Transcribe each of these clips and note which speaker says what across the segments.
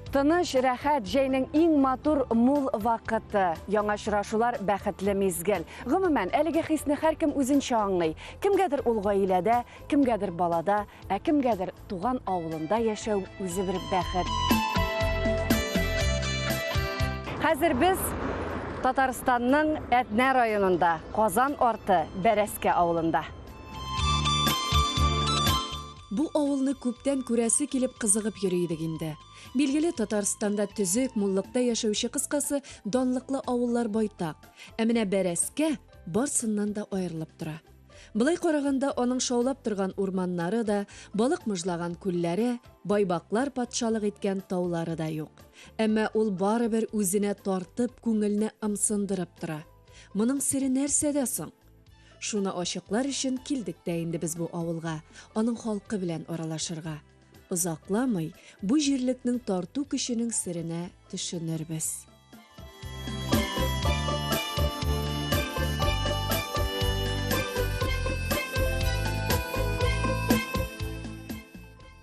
Speaker 1: Тыныч, рәхәт, җәйнең иң матур, мул вакыты. Яңа очрашулар бәхетле мизгел. Гомумән, әлеге хисне һәркем үзенчә аңлый. Кемгәдер ул гаиләдә, кемгәдер балада, ә кемгәдер туган авылында яшәү үзе бер бәхет. Хәзер без Татарстанның Әтнә районында, Казан арты Бәрәскә авылында.
Speaker 2: Бу авылны күптән күрәсе килеп кызыгып йөри идек инде. Билгеле, Татарстанда төзек, муллыкта яшәүче кыскасы, данлыклы авыллар байтак. Ә менә Бәрәскә барсыннан да аерылып тора. Болай караганда, аның шаулап торган урманнары да, балык мыжлаган күлләре, байбаклар патшалык иткән таулары да юк. Әмма ул барыбер үзенә тартып, күңелне ымсындырып тора. Моның сере нәрсәдә соң? Шуны ачыклар өчен килдек тә инде без бу авылга, аның халкы белән аралашырга. Озакламый бу җирлекнең тарту көченең серенә төшенербез.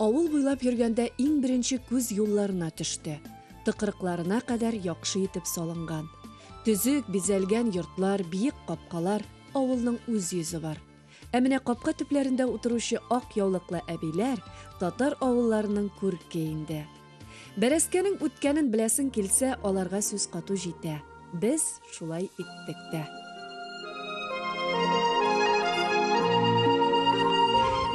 Speaker 2: Авыл буйлап йөргәндә иң беренче күз юлларына төште. Тыкрыкларына кадәр яхшы итеп салынган. Төзек, бизәлгән йортлар, биек капкалар, авылның үз йөзе бар. Ә менә капка төпләрендә утыручы ак яулыклы әбиләр, татар авылларының күрке инде. Бәрәскәнең үткәнен беләсең килсә, аларга сүз кату җитә. Без шулай иттек тә.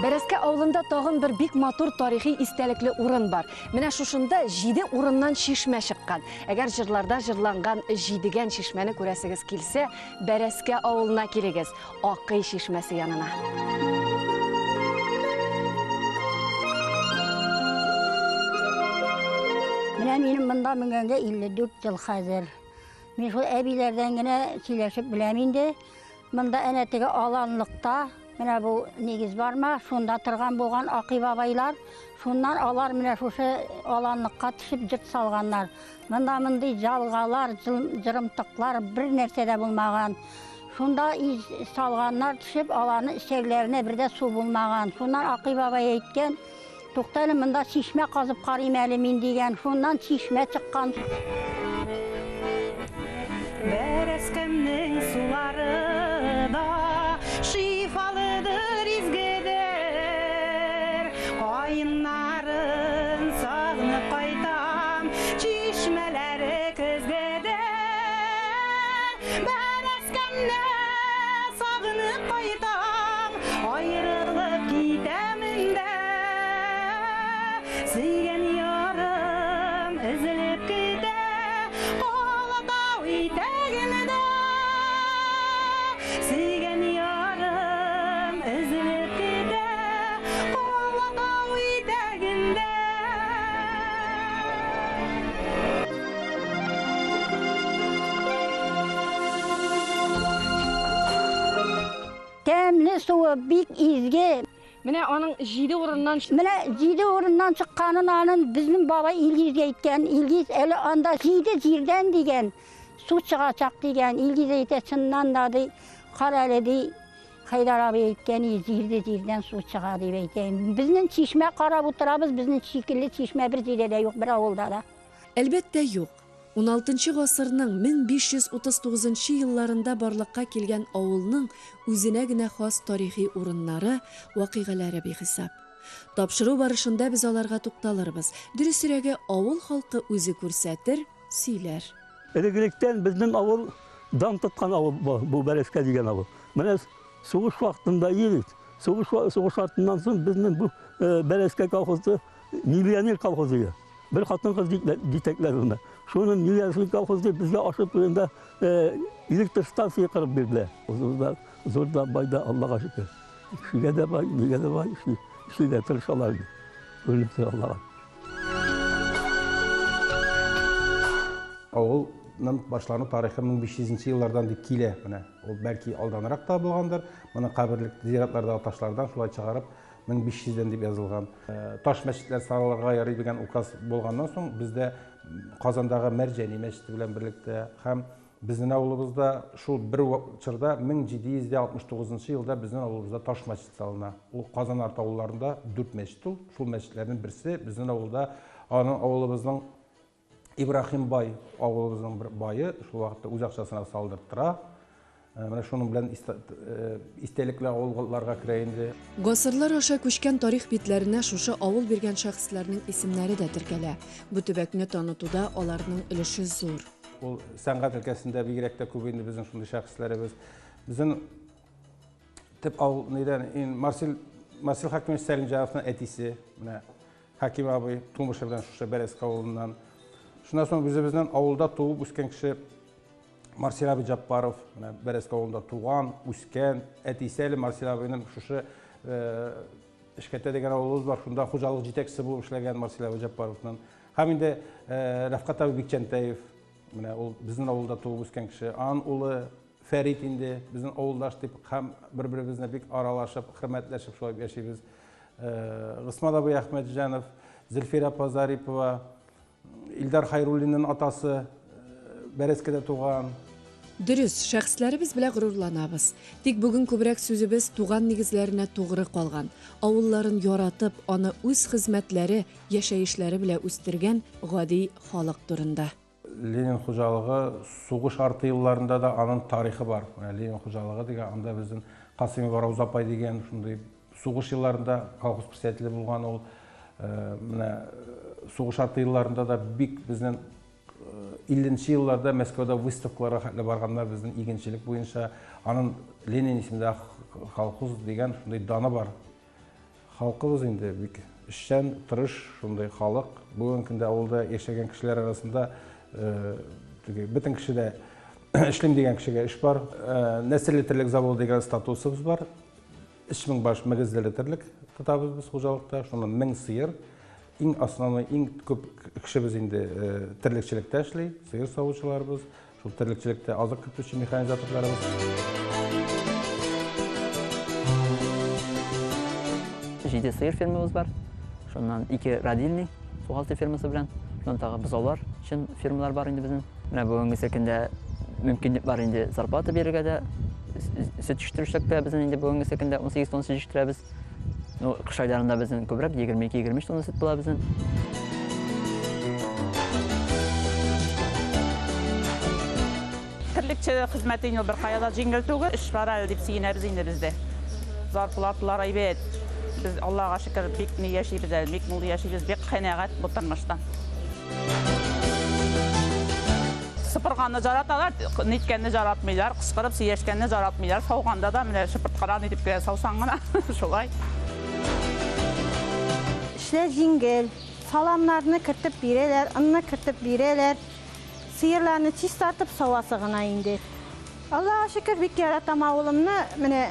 Speaker 1: Бәрәскә авылында тагын бер бик матур тарихи истәлекле урын бар. Менә шушында җиде урыннан чишмә чыккан. Әгәр җырларда җырланган Җидегән чишмәне күрәсегез килсә, Бәрәскә авылына килегез, Акый чишмәсе янына.
Speaker 3: Менә минем монда менгәнгә 54 ел хәзер. Мин шул әбиләрдән генә сөйләшеп беләм инде. Монда әнә теге аланлыкта, менә бу нигез барма, шунда торган булган Акый бабайлар. Шуннан алар менә шушы аланлыкка төшеп җырт салганнар. Монда мондый җалгалар, җырымтыклар бер нәрсә дә булмаган. Шунда из салганнар төшеп, аларның эчәкләренә бер дә су булмаган. Шуннан Акый бабай әйткән, Тукта әле, монда чишмә казып карыйм әле мин, дигән. Шуннан чишмә чыккан.
Speaker 4: Бәрәскәмнең сулары да шифалыдыр, изгедер. Каеннарын сагынып кайтам, чишмәләре көзгедер. Бәрәскәмне сагынып кайтам, аерылып китәмен дә. Сөйгән ярым өзелеп көтә, Алатау итәгендә. Сөйгән ярым өзелеп көтә, Алатау итәгендә.
Speaker 3: Тәмле суы бик изге.
Speaker 1: Менә аның җиде урыннан
Speaker 3: Менә җиде урыннан чыкканын анын безнең бабай Илгизгә әйткән. Илгиз әле анда җиде җирдән дигән су чыгачак дигән. Илгиз әйтә, чыннан да ди, кара әле ди, Хәйдәр абый әйткән, и җиде җирдән су чыга дип әйтә. Безнең чишмә карап утырабыз, безнең шикелле чишмә бер җирдә дә юк, бер авылда да.
Speaker 2: Әлбәттә, юк. Уналтынчы гасырның 1539 нчы елларында барлыкка килгән авылның үзенә генә хас тарихи урыннары, вакыйгаләре бихисап. Тапшыру барышында без аларга тукталырбыз, дөресрәге, авыл халкы үзе күрсәтер, сөйләр.
Speaker 5: Элек-электән безнең авыл дан тоткан авыл бу Бәрәскә дигән авыл. Менә сугыш вакытында егет, сугыш сугыш артыннан соң безнең бу Бәрәскә колхозы миллионер колхозы. Бер хатын-кыз җитәкләде аны. Шуны миллионер колхоз дип безгә Ашыт буенда электр станция корып бирделәр. Зур да, зур да, бай да, Аллага шөкер. Кешегә дә бай, нигә дә бай, эшли, эшли дә тырышалар инде. Күренеп тора Аллага.
Speaker 6: Авылның башлану тарихы 1500 нче еллардан дип килә менә. Ул бәлки алданрак та булгандыр. Моны каберлек зиратлардагы ташлардан шулай чыгарып 1500 дән дип язылган. Таш мәчетләр салырга ярый дигән указ булганнан соң, бездә Казандагы Мәрҗани мәчете белән берлектә һәм безнең авылыбызда шул бер чорда 1769 елда безнең авылыбызда таш мәчет салына. Ул Казан арты авылларында дүрт мәчет ул. Шул мәчетләрнең берсе безнең авылда, аның авылыбызның Ибраһим бай, авылыбызның бер бае, шул вакытта үз акчасына салдырттыра. Менә шуның белән истәлекле авылларга керә инде.
Speaker 2: Гасырлар аша күчкән тарих битләренә шушы авыл биргән шәхесләрнең исемнәре дә теркәлә. Бу төбәкне танытуда аларның өлеше зур.
Speaker 6: Ул сәнгать өлкәсендә бигрәк тә күп инде безнең шундый шәхесләребез. Безнең төп авыл нидән, Марсель, Марсель Хакимович Сәлимҗановның әтисе, менә Хаким абый тумышы белән шушы Бәрәскә авылыннан. Шуннан соң үзебезнең авылда туып үскән кеше Марсель абый Җаппаров, менә Бәрәскә авылында туган, үскән, әтисе әле Марсель абыйның шушы Эшкәтә дигән авылыбыз бар, шунда хуҗалык җитәкчесе булып эшләгән Марсель абый Җаппаровның. Һәм инде Рәфкать абый Бикчәнтәев, менә ул безнең авылда туып үскән кеше. Аның улы Фәрит инде безнең авылдаш дип һәм бер-беребезне бик аралашып, хөрмәтләшеп шулай яшибез. Госман абый Әхмәтҗанов, Зөлфирә апа Зарипова, Илдар Хайруллинның атасы Бәрәскәдә туган.
Speaker 2: Дөрес, шәхесләребез белән горурланабыз. Тик бүген күбрәк сүзебез туган нигезләренә тугры калган, авылларын яратып, аны үз хезмәтләре, яшәешләре белән үстергән гади халык турында.
Speaker 6: Ленин хуҗалыгы сугыш арты елларында да аның тарихы бар. Менә Ленин хуҗалыгы дигән, анда безнең Касыймова Рауза апай дигән шундый сугыш елларында колхоз председателе булган ул. Менә сугыш арты елларында да бик безнең 50 елларда Мәскәүдә выставкаларга хәтле барганнар безнең игенчелек буенча. Аның Ленин исемендәге колхоз дигән шундый даны бар. Халкыбыз инде бик эшчән, тырыш шундый халык. Бүгенге көндә авылда яшәгән кешеләр арасында теге бөтен кеше дә эшлим дигән кешегә эш бар. Нәселле терлек заводы дигән статусыбыз бар. 3000 баш мөгезле терлек тотабыз без хуҗалыкта, шуннан 1000 сыер. Иң основной, иң күп кешебез инде терлекчелектә эшли, сыер савучыларыбыз, шул терлекчелектә азык кертүче механизаторларыбыз.
Speaker 7: 7 сыер фермабыз бар. Шуннан 2 родильный сугалты фермасы белән. Шуннан тагы бозаулар өчен фермалар бар инде безнең. Менә бүгенге көндә мөмкинлек бар инде зарплата бирергә дә, сөт җитештерүчелек тә безнең инде бүгенге көндә 18 тонна сөт җитештерәбез. Ну, кыш айларында безнең күбрәк 22-23 тонна сөт була безнең.
Speaker 8: Терлекче хезмәте инде бер кая да җиңел түгел, эш бар әле дип сөенәбез инде без дә. Зарплаталар әйбәт. Без Аллага шөкер бик ни яшибез әле, бик мул яшибез, бик канәгать бу тормыштан. Сыпырганны яраталар, ниткәнне яратмыйлар, кычкырып сөйләшкәнне яратмыйлар. Сауганда да менә шыпырткаран итеп кенә саусаң гына, шулай.
Speaker 4: Эшләр җиңел. Саламнарны кертеп бирәләр, онны кертеп бирәләр. Сыерларны чистартып савасы гына инде. Аллага шөкер, бик яратам авылымны. Менә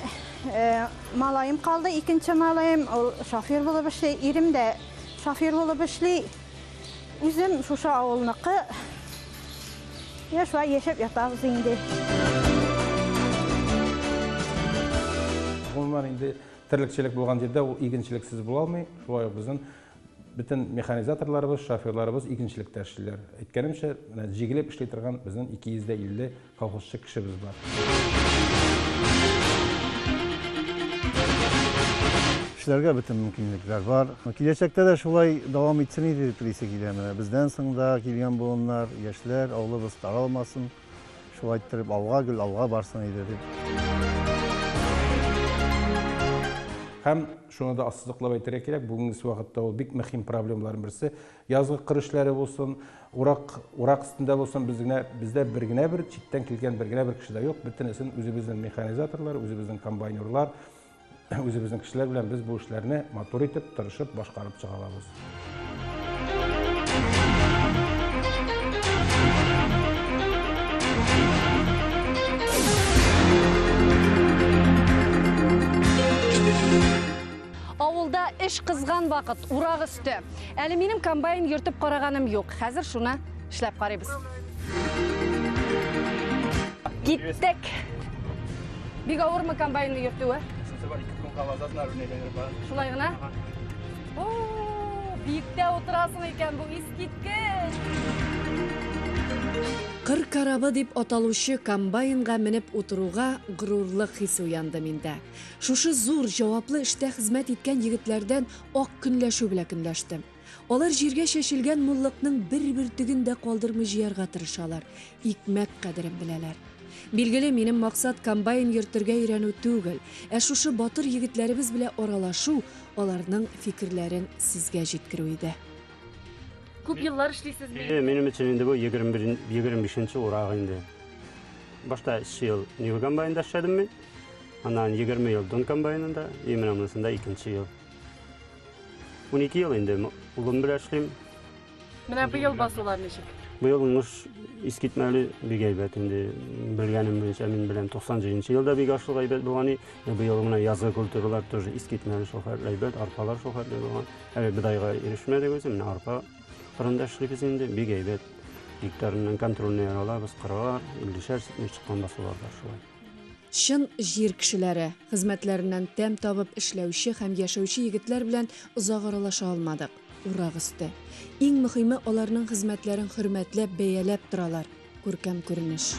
Speaker 4: малаем калды, икенче малаем, ул шофер булып эшли, ирем дә шофер булып эшли. Үзем шушы авылныкы. Менә шулай яшәп ятабыз инде.
Speaker 6: Гомумән инде терлекчелек булган җирдә ул игенчелексез була алмый. Шулай ук безнең бөтен механизаторларыбыз, шоферларыбыз игенчелектә эшлиләр. Әйткәнемчә, менә җигелеп эшли торган безнең 250 колхозчы кешебез бар.
Speaker 9: Эшләргә бөтен мөмкинлекләр бар. Киләчәктә дә шулай дәвам итсен иде дип телисе килә. Менә бездән соң да килгән буыннар, яшьләр, авылыбыз таралмасын. Шулай иттереп алга гел алга барсын иде дип.
Speaker 6: Һәм шуны да ассызыклап әйтергә кирәк, бүгенге вакытта ул бик мөһим проблемаларның берсе. Язгы кыр эшләре булсын, урак, урак өстендә булсын, без генә, бездә бер генә бер читтән килгән бер генә бер кеше дә юк. Бөтенесен үзебезнең механизаторлар, үзебезнең комбайнерлар, үзебезнең кешеләр белән без бу эшләрне матур итеп, тырышып башкарып чыга алабыз.
Speaker 1: Авылда эш кызган вакыт, урак өсте. Әле минем комбайн йөртеп караганым юк. Хәзер шуны эшләп карыйбыз. Киттек. Бик авырмы комбайнны йөртүе? Шулай гына? О, биектә утырасың икән, бу искиткеч.
Speaker 2: Кыр корабы дип аталучы комбайнга менеп утыруга горурлык хисе уянды миндә. Шушы зур җаваплы эштә хезмәт иткән егетләрдән ак көнләшү белән көнләштем. Алар җиргә чәчелгән муллыкның бер бөртеген дә калдырмый җыярга тырышалар, икмәк кадерен беләләр. Билгеле, минем максат комбайн йөртергә өйрәнү түгел, ә шушы батыр егетләребез белән аралашу, аларның фикерләрен сезгә җиткерү иде.
Speaker 1: Күп еллар эшлисезме?
Speaker 10: Э, минем өчен инде бу 21 25 урак инде. Башта 3 ел Нива комбайнында эшләдем мин. Аннан 20 ел Дон комбайнында, и менә монысында икенче ел. 12 ел инде улым белән эшлим.
Speaker 1: Менә быел басулар ничек?
Speaker 10: Быел уңыш искитмәле бик әйбәт инде. Белгәнем буенча мин беләм 97 елда бик ашлык әйбәт булган. Быел менә язгы культуралар тоже искитмәле шул хәтле әйбәт, арпалар шул хәтле булган. Әле бодайга ирешмәдек үзе, менә арпа кырында эшлибез инде, бик әйбәт. Гектарыннан контрольный алабыз, 40-ар, 50-шәр центнер чыккан басулар бар шулай.
Speaker 2: Чын җир кешеләре, хезмәтләреннән тәм табып эшләүче һәм яшәүче егетләр белән озак аралаша алмадык. Урак өсте. Иң мөхиме, аларның хезмәтләрен хөрмәтләп, бәяләп торалар. Күркәм күренеш.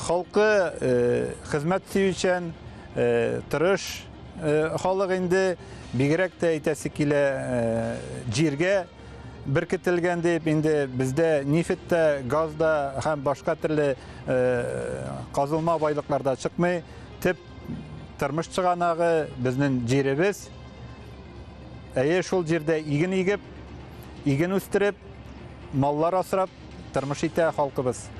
Speaker 11: Халкы хезмәт сөючән, тырыш халык инде. Бигрәк тә әйтәсе килә, җиргә беркетелгән дип, инде бездә нефть тә, газ да һәм башка төрле казылма байлыклар да чыкмый. Төп тормыш чыганагы безнең җиребез. Әйе, шул җирдә иген игеп, иген үстереп, маллар асрап тормыш итә халкыбыз.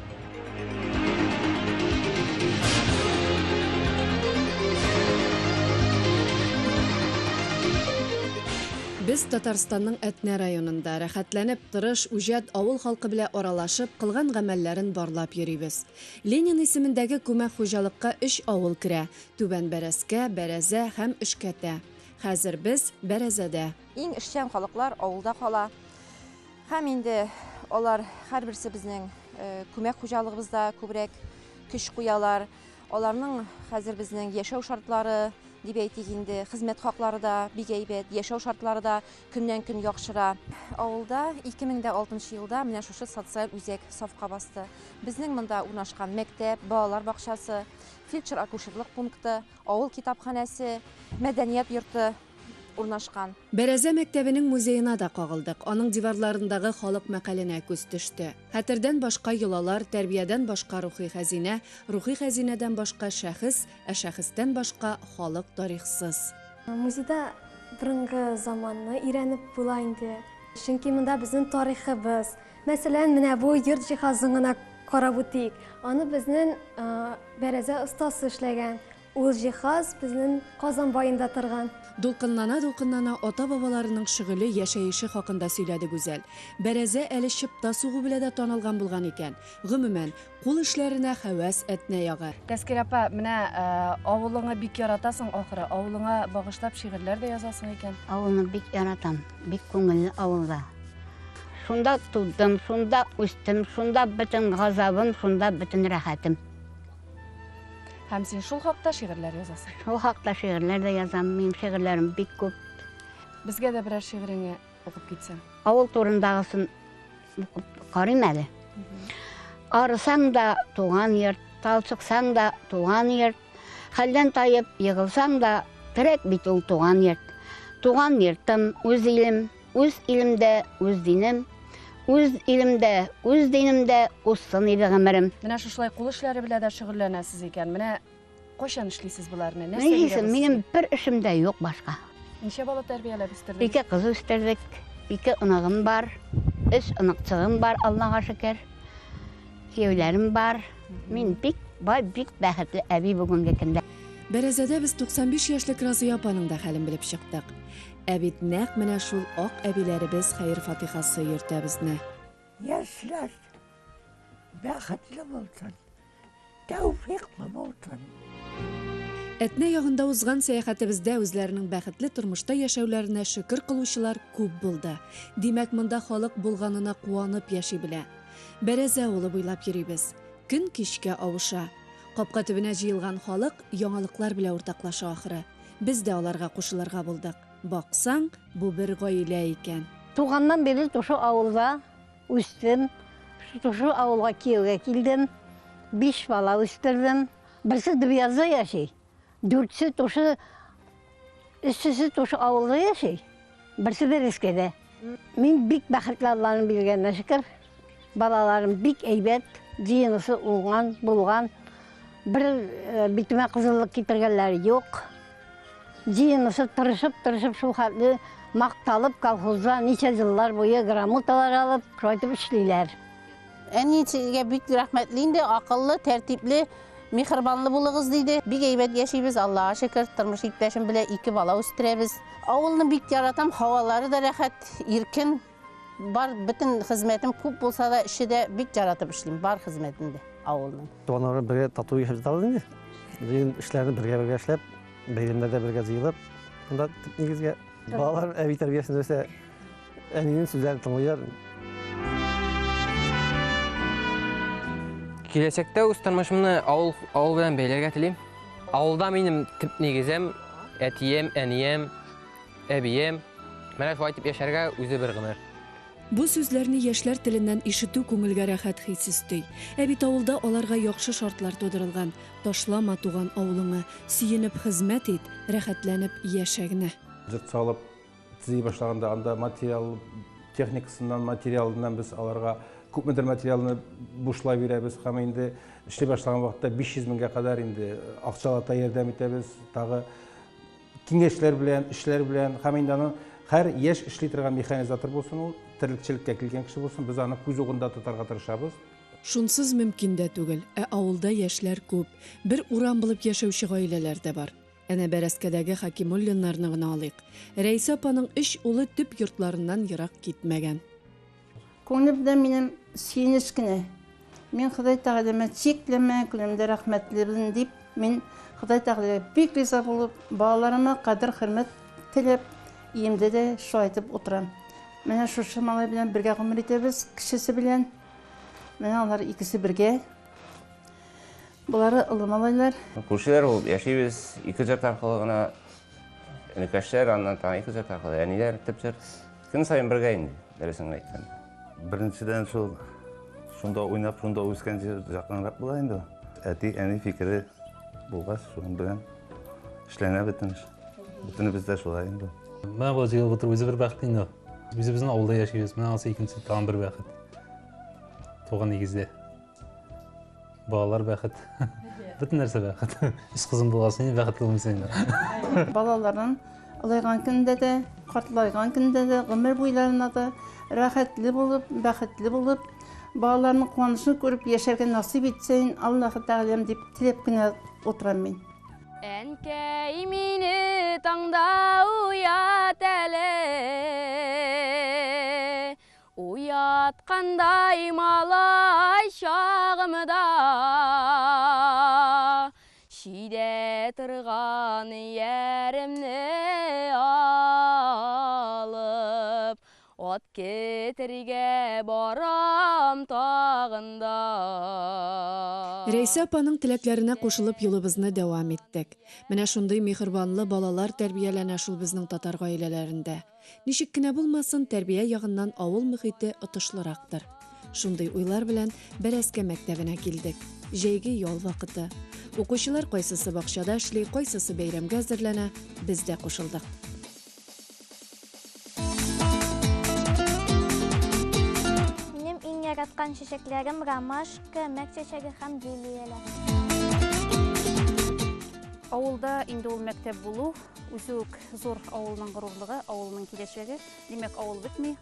Speaker 2: Без Татарстанның Әтнә районында рәхәтләнеп, тырыш, үҗәт авыл халкы белән аралашып, кылган гамәлләрен барлап йөрибез. Ленин исемендәге күмәк хуҗалыкка өч авыл керә, Түбән Бәрәскә, Бәрәзә һәм Өшкәтә. Хәзер без Бәрәзәдә.
Speaker 12: Иң эшчән халыклар авылда кала. Һәм инде алар һәрберсе безнең күмәк хуҗалыгыбызда күбрәк көч куялар. Аларның хәзер безнең яшәү шартлары, дип әйтик инде, хезмәт хаклары да бик әйбәт, яшәү шартлары да көннән-көн яхшыра. Авылда 2006 елда менә шушы социаль үзәк сафка басты. Безнең монда урнашкан мәктәп, балалар бакчасы, фельдшер-акушерлык пункты, авыл китапханәсе, мәдәният йорты урнашкан.
Speaker 2: Бәрәзә мәктәбенең музеена да кагылдык, аның диварларындагы халык мәкаленә күз төште. Хәтердән башка йолалар, тәрбиядән башка рухи хәзинә, рухи хәзинәдән башка шәхес, ә шәхестән башка халык тарихсыз.
Speaker 13: Музейда борынгы заманны өйрәнеп була инде. Чөнки монда безнең тарихыбыз. Мәсәлән, менә бу йорт җиһазын гына карап үтик. Аны безнең Бәрәзә остасы эшләгән. Ул җиһаз безнең Казан баенда торган.
Speaker 2: Дулкынлана-дулкынлана ата-бабаларының шөгыле, яшәеше хакында сөйләде Гүзәл. Бәрәзә әле чыпта сугу белә дә танылган булган икән. Гомумән, кул эшләренә хәвәс Әтнә ягы.
Speaker 1: Тәскирә апа, менә авылыңы бик яратасың ахры, авылыңа багышлап шигырьләр дә язасың икән.
Speaker 3: Авылны бик яратам, бик күңелле авылда. Шунда тудым, шунда үстем, шунда бөтен газабым, шунда бөтен рәхәтем.
Speaker 1: Һәм син шул хакта шигырьләр язасың.
Speaker 3: Шул хакта шигырьләр дә язам. Минем шигырьләрем бик күп.
Speaker 1: Безгә дә берәр шигыреңне укып китсәң.
Speaker 3: Авыл турындагысын укып карыйм әле. Арысаң да туган йорт, талчыксаң да туган йорт, хәлдән таеп егылсаң да, терәк бит ул туган йорт. Туган йортым, үз илем, Үз илемдә, үз динем, үз илемдә, үз динемдә узсын иде гомерем.
Speaker 1: Менә шушылай кул эшләре белән дә шөгыльләнәсез икән. Менә кайчан эшлисез боларны? Нәрсә
Speaker 3: бирә бу Минем бер эшем дә юк башка.
Speaker 1: Ничә бала тәрбияләп үстердегез?
Speaker 3: Ике кыз үстердек, ике оныгым бар, өч оныкчыгым бар, Аллага шөкер. Кияүләрем бар. Мин бик бай, бик бәхетле әби бүгенге көндә.
Speaker 2: Бәрәзәдә без 95 яшьлек Разыя апаның да хәлен белеп чыктык. Ә бит нәкъ менә шул ак әбиләребез хәер-фатихасы йөртә безне.
Speaker 14: Яшьләр бәхетле булсын, тәүфыйклы булсын.
Speaker 2: Әтнә ягында узган сәяхәтебездә үзләренең бәхетле тормышта яшәүләренә шөкер кылучылар күп булды. Димәк, монда халык булганына куанып яши белә. Бәрәзә авылы буйлап йөрибез. Көн кичкә авыша. Капка төбенә җыелган халык яңалыклар белән уртаклаша ахры. Без дә аларга кушылырга булдык. Баксаң, бу бер гаилә икән.
Speaker 3: Туганнан бирле шушы авылда үстем, шушы авылга кияүгә килдем, биш бала үстердем. Берсе Дөбъязда яши, дүртсе шушы Өчесе шушы авылда яши, берсе Бәрәскәдә. Мин бик бәхетле Алланың биргәненә шөкер. Балаларым бик әйбәт, җыенысы уңган, булган. Бер э, битемә кызыллык китергәннәре юк. Җыенысы тырышып-тырышып шул хәтле макталып колхозда ничә еллар буе грамоталар алып, шулай итеп эшлиләр.
Speaker 15: Әни сезгә бик рәхмәтле инде, акыллы, тәртипле, миһербанлы булыгыз диде. Бик әйбәт яшибез, Аллага шөкер. Тормыш иптәшем белән ике бала үстерәбез. Авылны бик яратам, һавалары да рәхәт, иркен. Бар бөтен хезмәтем күп булса да, эше дә бик яратып эшлим, бар хезмәтем дә авылның.
Speaker 16: Туганнар бергә тату яшәп ятабыз инде. Җыен эшләрне бергә-бергә эшләп, бәйрәмнәрдә бергә җыелып, монда төп нигезгә балалар әби тәрбиясендә үсә, әнинең сүзләрен тыңлыйлар.
Speaker 17: Киләчәктә үз тормышымны авыл авыл белән бәйләргә телим. Авылда минем төп нигезем, әтием, әнием, әбием. Менә шулай итеп яшәргә үзе бер гомер.
Speaker 2: Бу сүзләрне яшьләр теленнән ишетү күңелгә рәхәт хис өсти. Ә бит авылда аларга яхшы шартлар тудырылган. Ташлама туган авылыңы, сөенеп хезмәт ит, рәхәтләнеп яшә генә.
Speaker 6: Йорт салып төзи башлаганда анда материал техникасыннан, материалыннан без аларга күпмедер материалны бушлай бирәбез һәм инде эшли башлаган вакытта 500 меңгә кадәр инде акчалата ярдәм итәбез. Тагы киңәшләр белән, эшләр белән һәм инде аның һәр яшь эшли торган механизатор булсын ул, терлекчелеккә килгән кеше булсын, без аны күз угында тотарга тырышабыз.
Speaker 2: Шунсыз мөмкин дә түгел, ә авылда яшьләр күп. Бер урам булып яшәүче гаиләләр дә бар. Әнә Бәрәскәдәге Хәкимуллиннарны гына алыйк. Рәйсә апаның өч улы төп йортларыннан ерак китмәгән.
Speaker 18: Күңелемдә минем сөенеч кенә. Мин Ходай Тәгаләмә чикләмә күләмдә рәхмәтлемен дип, мин Ходай Тәгаләгә бик риза булып, балаларыма кадер-хөрмәт теләп, өемдә дә шулай итеп утырам. Менә шушы малай белән бергә гомер итәбез, кечесе белән. Менә алар икесе бергә. Болары олы малайлар.
Speaker 19: Күршеләр булып яшибез, ике җорт аркылы гына энекәшләр, аннан тагын ике җорт аркылы әниләр, төп җорт. Көн саен бергә инде, дөресен генә әйткәндә.
Speaker 20: Беренчедән шул шунда уйнап, шунда үскән җир якынрак була инде. Әти, әни фикере булгач, шуның белән эшләнә бөтен эш. Бөтенебез дә шулай инде.
Speaker 21: Менә бу җыелып утыру үзе бер бәхет инде. Үзебезнең авылда яшибез, менә анысы икенче тагын бер бәхет. Туган нигездә. Балалар бәхет. Бөтен нәрсә бәхет. Өч кызым булгач, нинди бәхетле булмыйсың инде.
Speaker 18: Балаларның олайган көндә дә, картлайган көндә дә, гомер буйларына да рәхәтле булып, бәхетле булып, балаларның куанычын күреп яшәргә насыйп итсен Аллаһы Тәгаләм дип теләп кенә утырам мин.
Speaker 22: Әнкәй мине таңда уят әле. Уяткандай малай чагымда Чөйдә торган ияремне алып Ат кетергә барам тагын да.
Speaker 2: Рәйсә апаның теләкләренә кушылып юлыбызны дәвам иттек. Менә шундый миһербанлы балалар тәрбияләнә шул безнең татар гаиләләрендә. Ничек кенә булмасын, тәрбия ягыннан авыл мөхите отышлырактыр. Шундый уйлар белән Бәрәскә мәктәбенә килдек. Җәйге ял вакыты. Укучылар кайсысы бакчада эшли, кайсысы бәйрәмгә әзерләнә, без дә кушылдык.
Speaker 23: Минем иң яраткан чәчәкләрем ромашка, мәк чәчәге һәм лилияләр.
Speaker 24: Авылда инде ул мәктәп булу, үзе үк зур авылның горурлыгы, авылның киләчәге. Димәк, авыл бетми.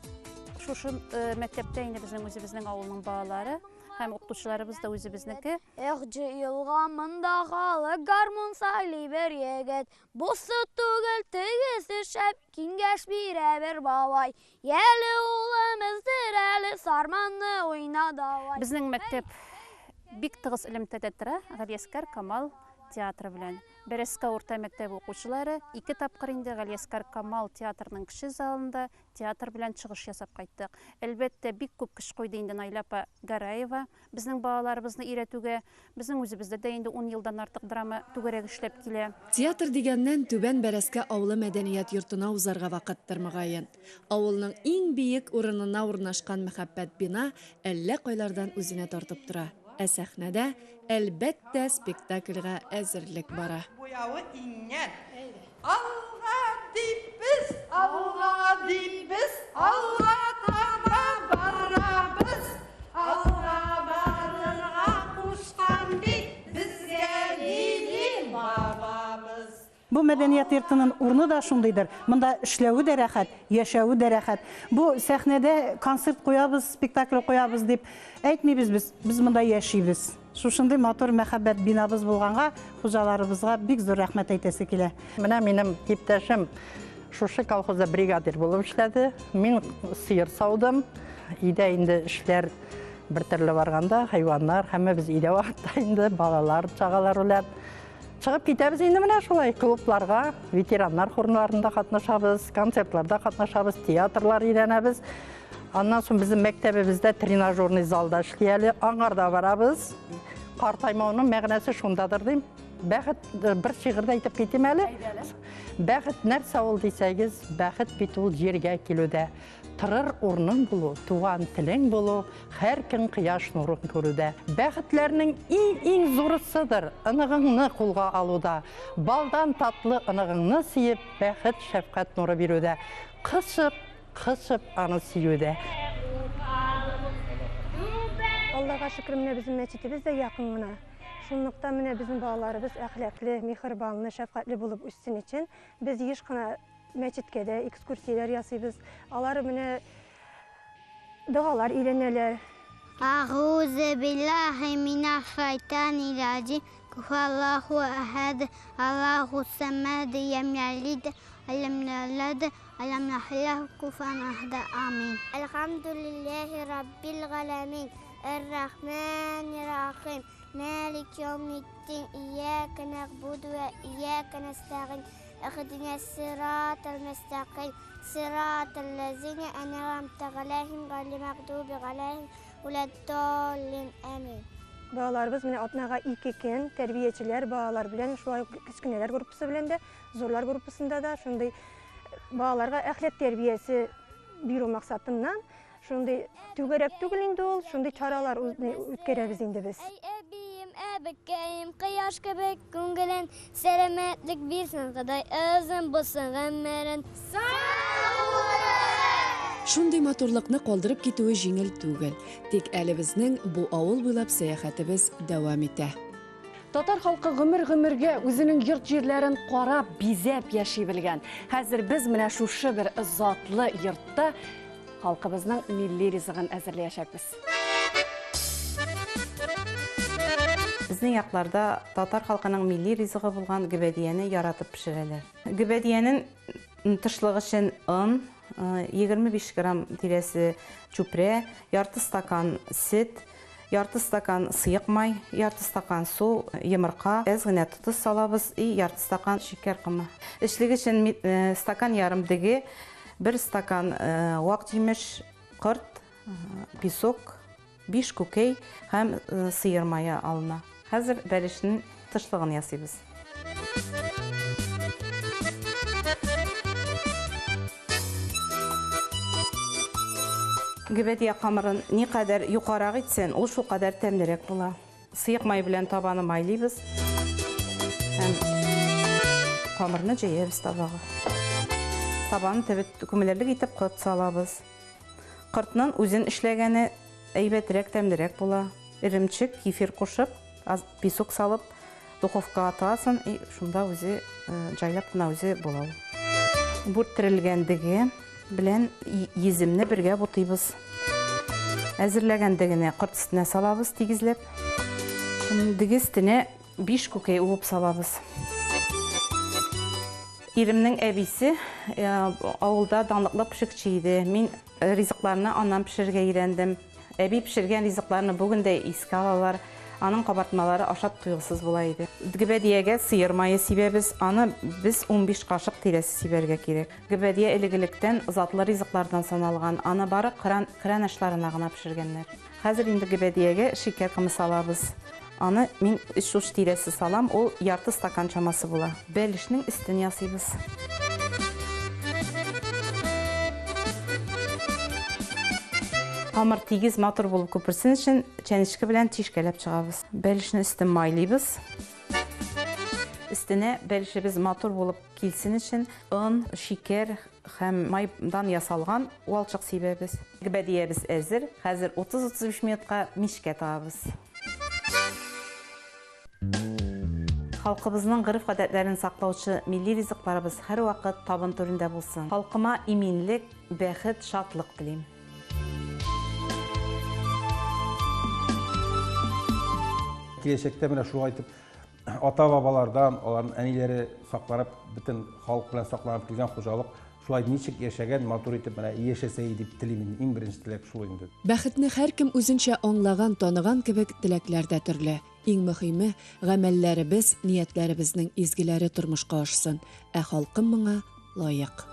Speaker 24: Шушы э, мәктәптә инде безнең үзебезнең авылның балалары һәм укытучыларыбыз да үзебезнеке.
Speaker 23: Эх, җыелган монда халык, гармун сайлый бер егет. Бусы түгел, тегесе шәп, киңәш бирә бер бабай. Яле, улым, өздер әле, сарманны уйна давай.
Speaker 24: Безнең мәктәп бик тыгыз элемтәдә тора Галиәскәр Камал театры белән. Бәрәскә урта мәктәбе укучылары ике тапкыр инде Галиәскәр Камал театрының кече залында театр белән чыгыш ясап кайттык. Әлбәттә, бик күп көч куйды инде Наилә апа Гәрәева безнең балаларыбызны өйрәтүгә. Безнең үзебездә дә инде ун елдан артык драма түгәрәге эшләп килә.
Speaker 2: Театр дигәннән, Түбән Бәрәскә авылы мәдәният йортына узарга вакыттыр, мөгаен. Авылның иң биек урынына урнашкан мәхәббәт бина әллә кайлардан үзенә тартып тора. Ә сәхнәдә, әлбәттә, спектакльгә әзерлек бара.
Speaker 25: Буявы иңнән. Алга!
Speaker 4: Без алга дибез, алга таба барабыз. Алга барырга кушкан бит безгә Ленин бабабыз.
Speaker 5: Бу мәдәният йортының урыны да шундыйдыр. Монда эшләве дә рәхәт, яшәве дә рәхәт. Бу сәхнәдә концерт куябыз, спектакль куябыз дип әйтмибез без. Без монда яшибез. Шушындый матур мәхәббәт бинабыз булганга хуҗаларыбызга бик зур рәхмәт әйтәсе килә.
Speaker 7: Менә минем иптәшем шушы колхозда бригадир булып эшләде. Мин сыер саудым. Өйдә инде эшләр бер төрле барганда, хайваннар, һәммәбез өйдә вакытта инде, балалар, чагалар белән. Чыгып китәбез инде менә шулай клубларга, ветераннар хорнларында катнашабыз, концертларда катнашабыз, театрлар өйрәнәбез. Аннан соң безнең мәктәбебездә тренажерный залда эшли әле, аңарда барабыз. Картаймауның мәгънәсе шундадыр дим. Бәхет э, бер шигырь дә әйтеп китим әле. Бәхет нәрсә ул дисәгез, бәхет бит ул җиргә килүдә. Торыр урының булу, туган телең булу, һәр көн кояш нурын күрүдә. Бәхетләрнең иң-иң зурысыдыр оныгыңны кулга алуда. Балдан татлы оныгыңны сөеп, бәхет, шәфкать нуры бирүдә. Кысып, кысып аны сөюдә.
Speaker 13: Аллага шөкер, менә безнең мәчетебез дә якын гына. Шунлыктан менә безнең балаларыбыз әхлаклы, миһербанлы, шәфкатьле булып үссен өчен без еш кына мәчеткә дә экскурсияләр ясыйбыз. Алар менә догалар өйрәнәләр.
Speaker 8: Әгъузу биллаһи минәш-шайтанир раҗим. Кул-һуаллаһу әхәд, Аллаһус самад, ләм ялид, ва ләм юлад, ва ләм якул ләһу куфуан әхәд. Амин.
Speaker 25: Әлхәмдүлилләһи раббил галәмин, әр-рахманир рахим, малики яумиддин, ияка нәгъбуду ва ияка нәстәгыйн, иһдинәс сиратал мөстәкыйм, сиратал ләзинә әнъамта галәйһим, гайрил мәгъдуби галәйһим, вәләд-даллин. Амин.
Speaker 13: Балаларыбыз менә атнага ике көн тәрбиячеләр балалар белән, шулай ук кечкенәләр группасы белән дә, зурлар группасында да шундый балаларга әхлак тәрбиясе бирү максатыннан шундый түгәрәк түгел инде ул, шундый чаралар үткәрәбез инде без.
Speaker 25: Әй әбием, әбекәем, кояш кебек күңелен, сәламәтлек бирсен Ходай, озын булсын гомерен.
Speaker 2: Шундый матурлыкны калдырып китүе җиңел түгел. Тик әле безнең бу авыл буйлап сәяхәтебез дәвам итә.
Speaker 1: Татар халкы гомер-гомергә үзенең йорт-җирләрен карап, бизәп яши белгән. Хәзер без менә шушы бер затлы йортта халкыбызның милли ризыгын әзерләячәкбез.
Speaker 26: Безнең якларда татар халкының милли ризыгы булган гөбәдияне яратып пешерәләр. Гөбәдиянең тышлыгы өчен он, 25 грамм тирәсе чүпрә, ярты стакан сөт, ярты стакан сыек май, ярты стакан су, йомырка, әз генә тоз салабыз и ярты стакан шикәр комы. Эчлек өчен стакан ярым дөге, бер стакан вак җимеш, корт, песок, биш күкәй һәм сыер мае алына. Хәзер бәлешнең тышлыгын ясыйбыз. Гөбәдия камырын никадәр юкарак итсән, ул шулкадәр тәмлерәк була. Сыек май белән табаны майлыйбыз һәм камырны җәябез табага. Табаны төбе күмелерлек итеп корт салабыз. Кортның үзен эшләгәне әйбәтрәк, тәмлерәк була. Эремчек, кефир кушып, аз песок салып, духовкага атасың, и шунда үзе җайлап кына үзе була ул. Бүрттерелгән дөге белән йөземне бергә бутыйбыз. Әзерләгән дегене корт өстенә салабыз тигезләп. Дөге өстенә 5 күкәй уып салабыз. Иремнең әбисе авылда данлыклы пешекче иде. Мин ризыкларны аннан пешерергә өйрәндем. Әби пешергән ризыкларны бүген дә искә алалар. Аның кабартмалары ашап туйгысыз була иде. Гөбәдиягә сыер мае сибәбез. Аны без 15 кашык тирәсе сибәргә кирәк. Гөбәдия элек-электән затлы ризыклардан саналган. Аны бары Коръән, Коръән ашларына гына пешергәннәр. Хәзер инде гөбәдиягә шикәр комы салабыз. Аны мин өч уч тирәсе салам, ул ярты стакан чамасы була. Бәлешнең өстен ясыйбыз. Камыр тигез, матур булып күперсен өчен чәнечке белән тишкәләп чыгабыз. Бәлешнең өстен майлыйбыз. Өстенә бәлешебез матур булып килсен өчен он, шикәр һәм майдан ясалган валчык сибәбез. Гөбәдиябез әзер. Хәзер 30-35 минутка мичкә тыгабыз. Халкыбызның гореф-гадәтләрен саклаучы милли ризыкларыбыз һәрвакыт табын түрендә булсын. Халкыма иминлек, бәхет, шатлык телим.
Speaker 6: Киләчәктә менә шулай итеп ата-бабалардан, аларның әниләре сакланып, бөтен халык белән сакланып килгән хуҗалык шулай ничек яшәгән, матур итеп менә яшәсә иде дип телим инде. Иң беренче теләк шул инде.
Speaker 2: Бәхетне һәркем үзенчә аңлаган, таныган кебек, теләкләр дә төрле. Иң мөһиме, гамәлләребез, ниятләребезнең изгеләре тормышка ашсын. Ә халкым моңа лаек.